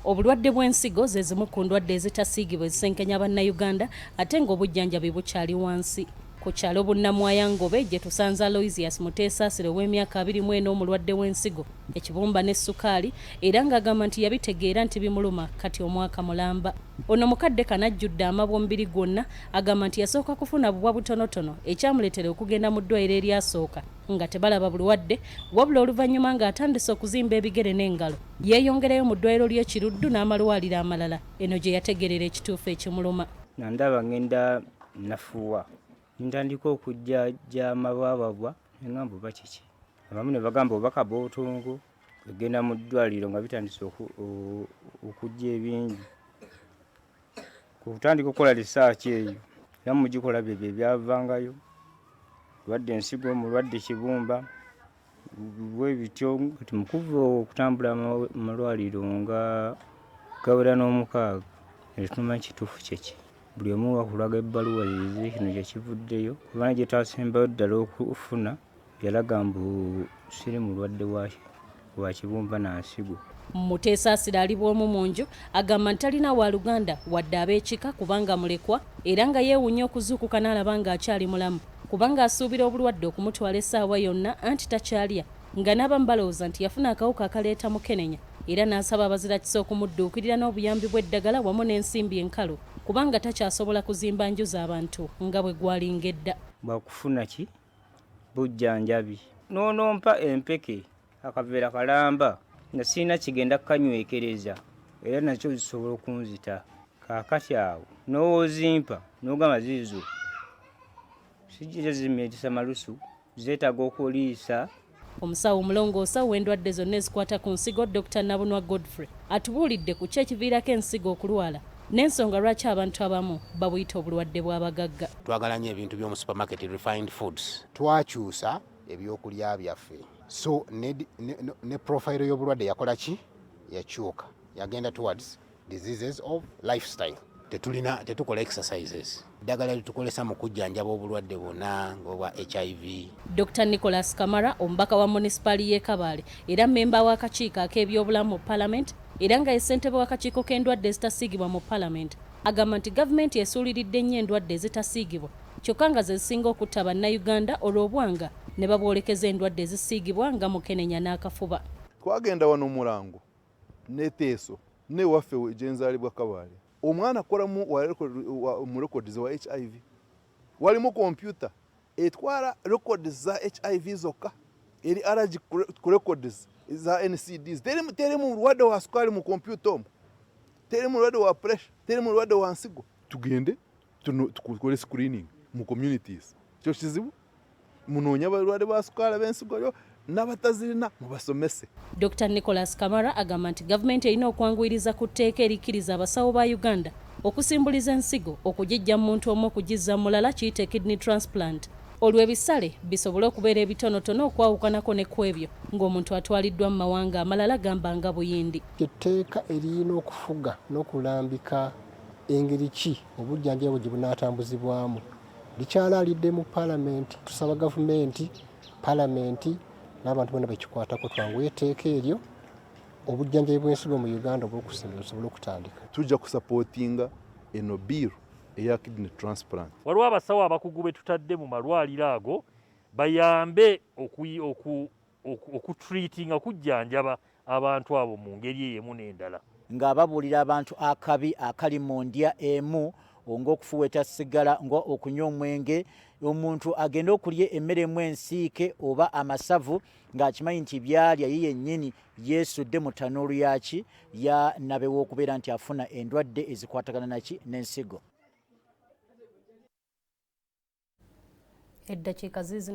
Obulwadde bw'ensigo ze zimu ku ndwadde ezitasiigibwa ezisenkenya Bannayuganda ate ng'obujjanjabi bukyali wansi. Ku kyalo Bunnamwaya Ngobe gye tusanze Aloysius Muteesaasira ow'emyaka 24 omulwadde w'ensigo, ekibumba ne ssukaali era ng'agamba nti yabitegeera nti bimuluma kati omwaka mulamba. Ono mukadde kano ajjudde amabwa omubiri gwonna agamba nti yasooka kufuna bubwa butonotono ekyamuleetera okugenda mu ddwaliro eryasooka nga tebalaba bulwadde wabula oluvannyuma ng'atandise okuzimba ebigere n'engalo yeeyongerayo mu ddwaliro ly'e Kiruddu n'amalwaliro amalala eno gye yategeerera ekituufu ekimuluma. Nandaba ngenda nafuuwa ntandika okujja gy'amabwababwa ne ngamba oba kiki, abamu ne bagamba oba kabootongo. Egenda mu ddwaliro nga bitandise okujja ebingi, kutandika okukola lisaaki eyo era mugikola byebyo ebyavangayo, mulwadde ensigo, mulwadde kibumba bwe bityo. Kati mukuva okutambula amalwaliro nga gawera n'omukaaga ne tumanya kituufu kyeki. Buli omu wakulaga ebbaluwa ze kino gye kivuddeyo, kubanga gye twasembayo ddala okufuna yalaga mbu siri mulwadde wa kibumba na nsigo. Muteesaasira ali bw'omu mu nju agamba nti talina waaluganda wadde ab'ekika kubanga mulekwa era nga yeewuunya okuzuukuka n'alaba ng'akyali mulamu kubanga asuubira obulwadde okumutwala essaawa yonna anti takyalya nga n'abamu balowooza nti yafuna akawuka akaleeta mukenenya era n'asaba abazirakisa okumudduukirira n'obuyambi bw'eddagala wamu n'ensimbi enkalu kubanga takyasobola kuzimba nju z'abantu nga bwe gwalinga edda. Bwakufuna ki bujjanjabi n'onompa empeke akaveera kalamba nga sirina kigenda kukanywekereza era nakyo zisobola okunzita. Kaakati awo n'owozimpa n'ogamba ziizo sijja zimiritisa malusu, zeetaaga okuliisa. Omusawo omulongoosa w'endwadde zonna ezikwata ku nsigo Dr. Nabunwa Godfrey atubuulidde ku ki ekiviirako ensigo okulwala n'ensonga lwaki abantu abamu babuyita obulwadde bw'abagagga. Twagala nnyo ebintu by'omu supermarket, refined foods. Twakyusa ebyokulya byaffe, so ne profile y'obulwadde yakola ki? Yakyuka, yagenda towards diseases of lifestyle. Tetulina, tetukola exercises. Eddagala lyetukozesa mu kujjanjaba obulwadde bwonna ng'obwa HIV. Dr. Nicholas Kamara omubaka wa munisipaali y'e Kabale era mmemba w'akakiiko ak'ebyobulamu mu Palamenti era nga ye ssentebe w'akakiiko k'endwadde ezitasiigibwa mu Palamenti agamba nti gavumenti esuuliridde nnyo endwadde ezitasiigibwa kyokka nga ze zisinga okutta Bannayuganda olw'obwanga ne babwolekeza endwadde ezisiigibwa nga mukenenya n'akafuba. Twagenda wano Murango n'eteeso newaffe gyenzaalibwa Kabale, omwana akolamu mu records wa HIV, walimu kompyuta etwala records za HIV zokka, eri allergic ku records za NCDs. Teri mulwadde wa sukaali mu kompyuta omwo, teri mulwadde wa pressure, teri mulwadde wa nsigo. Tugende tukole screening mu communities, kyo kizibu munoonya abalwadde ba sukaali, ab'ensigo yo n'abatazirina mubasomese. Dr. Nicholas Kamara agamba nti gavumenti erina okwanguyiriza ku tteeka erikkiriza abasawo ba Uganda okusimbuliza ensigo okugijja mu muntu omu okugizza mu mulala, kiyite kidney transplant, olwo ebisale bisobole okubeera ebitonotono okwawukanako ne ku ebyo ng'omuntu atwaliddwa mu mawanga amalala gamba nga Buyindi. Etteeka eririna okufuga n'okulambika engeri ki obujjanjabi gye bunaatambuzibwamu likyalaalidde mu Paalamenti. Tusaba gavumenti, Paalamenti n'abantu bonna bekikwatako twanguye etteeka eryo, obujjanjabi bw'ensigo mu Uganda obw'okusimba busobole okutandika. Tujja kusupportinga eno bill eya kidney transplant. Waliwo abasawo abakugu be tutadde mu malwaliro ago bayambe okutreatinga, okujjanjaba abantu abo mu ngeri eyo emu n'endala. Ng'ababuulira abantu akabi akali mu ndya emu ng'okufuweeta sigala, nga okunywa omwenge, omuntu agenda okulya emmere emu ensiike oba amasavu ng'akimanyi nti byalya ye yennyini yeesudde mu ttanuulu yaki ya nabe w'okubeera nti afuna endwadde ezikwatagana naki n'ensigo. Eddakiika zizi.